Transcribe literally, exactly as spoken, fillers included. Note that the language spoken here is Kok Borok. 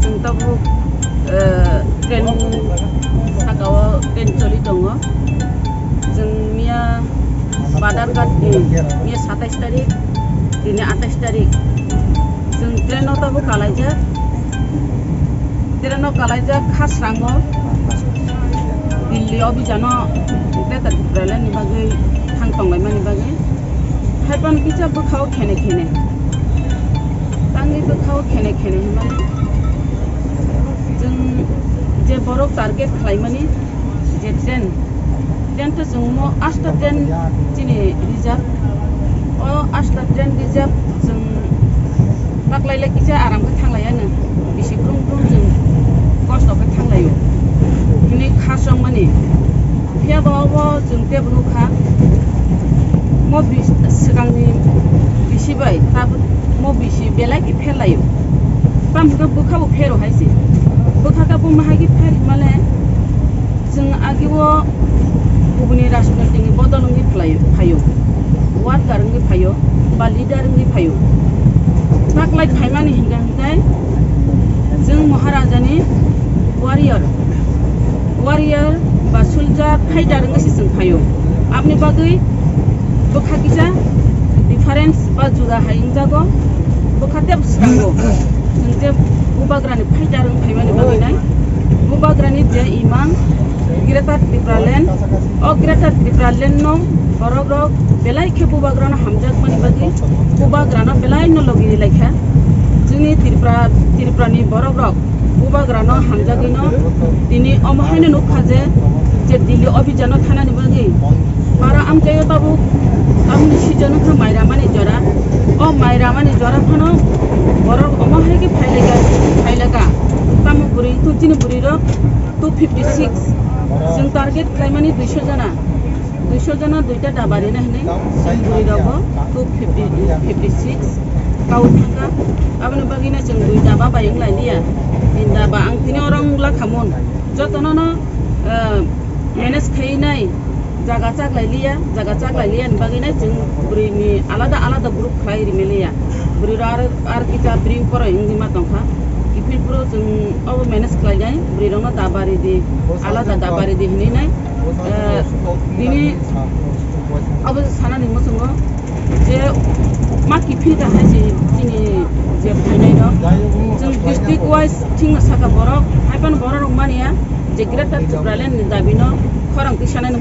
Chwng tabuk, eh, train saka o train choli tongo. Chwng miya Badharghat ni miya satais tarik, tini atais tarik. Chwng train o tabuk kalaijak. Train o kalaijak Khasrango Delhi o bijano Greater Tipraland ni bagwi thang tonglaimani bagwi. Haipan kisa bwkhao khene khene. Tangwi bwkhao khene khene hinmani. Chwng je borok target khlaimani je train, train to chwng mo asta train chini reserve. O asta train reserve chwng baklailai kisa aram khe thanglaiyano. Bisi brum brum chwng kosto khe thanglaio. Hini khasongmani. Phiya ba obo chwng tebo nukha, mo bis-, swkangni bisi bai tabuk mo bisi belai khe pherlaio. Tamo hwnkhe bwkha bo phero hai se. Bwkha khe bo ma hai khe pher hwnmale, chwng agi o kubuni rajnitik ni bodol wngwi phlaio, phaio. Worker wngwi phaio, ba leader wngwi phaio. Taklai phaimani hwnkhe hwnkhe chwng Maharaja ni warrior. Warrior ba soldier fighter wngwi se chwng phaio. Aboni bagwi bwkha kisa difference ba juda hai wngjago. Bwkha tei bwskango chwng je bubagrani fighter wng phaimani bagwi nai. Bubagrani je imang Greater Tipraland, o Greater Tipraland no borok rok belai khe bubagrano hamjakmani bagwi bubagrano belai no logi ri laikha. Chwngni Tripura, Tripurani borok rok bubagrano hamjagwino tini omo haino nukha je, je Delhi o bijano thanani bagwi bara amchaio tabuk tamni sijo nukha mai ramani jora. O mai ramani jora phano borok omo hai khe phailaka, phailaka. Tamo bwrwi, chini bwrwi rok two fifty six. Chwng target khlaimani duiso jona. Duiso jona duita daba rina hinwi chwng bwrwi rokbo two fifty, two fifty six kau thangkha. Aboni bagwino chwng dui daba bai wng lai liya. Tin daba ang tini oro wng la kha mun. Jotono no, eh, manage khaiwi nai jaga chak lai liya, jaga chak lai liya ni bagwi nai chwng bwrwi ni alada alada group khlai ri maliya. Bwrwi rok ar, ar kisa bring poroi wngwi ma tongkha. Kiphil phuru chwng obo manage khlai nai, bwrwi rokno daba ridi, alada daba ridi hinwi nai. Eh, bini abo sanani muchungo je ma kiphil ta hai se chini je phainai rok. Chwng district wise thwngno saka borok, haiphano borok rok manya je Greater Tipraland ni dabi no khorang twi sanani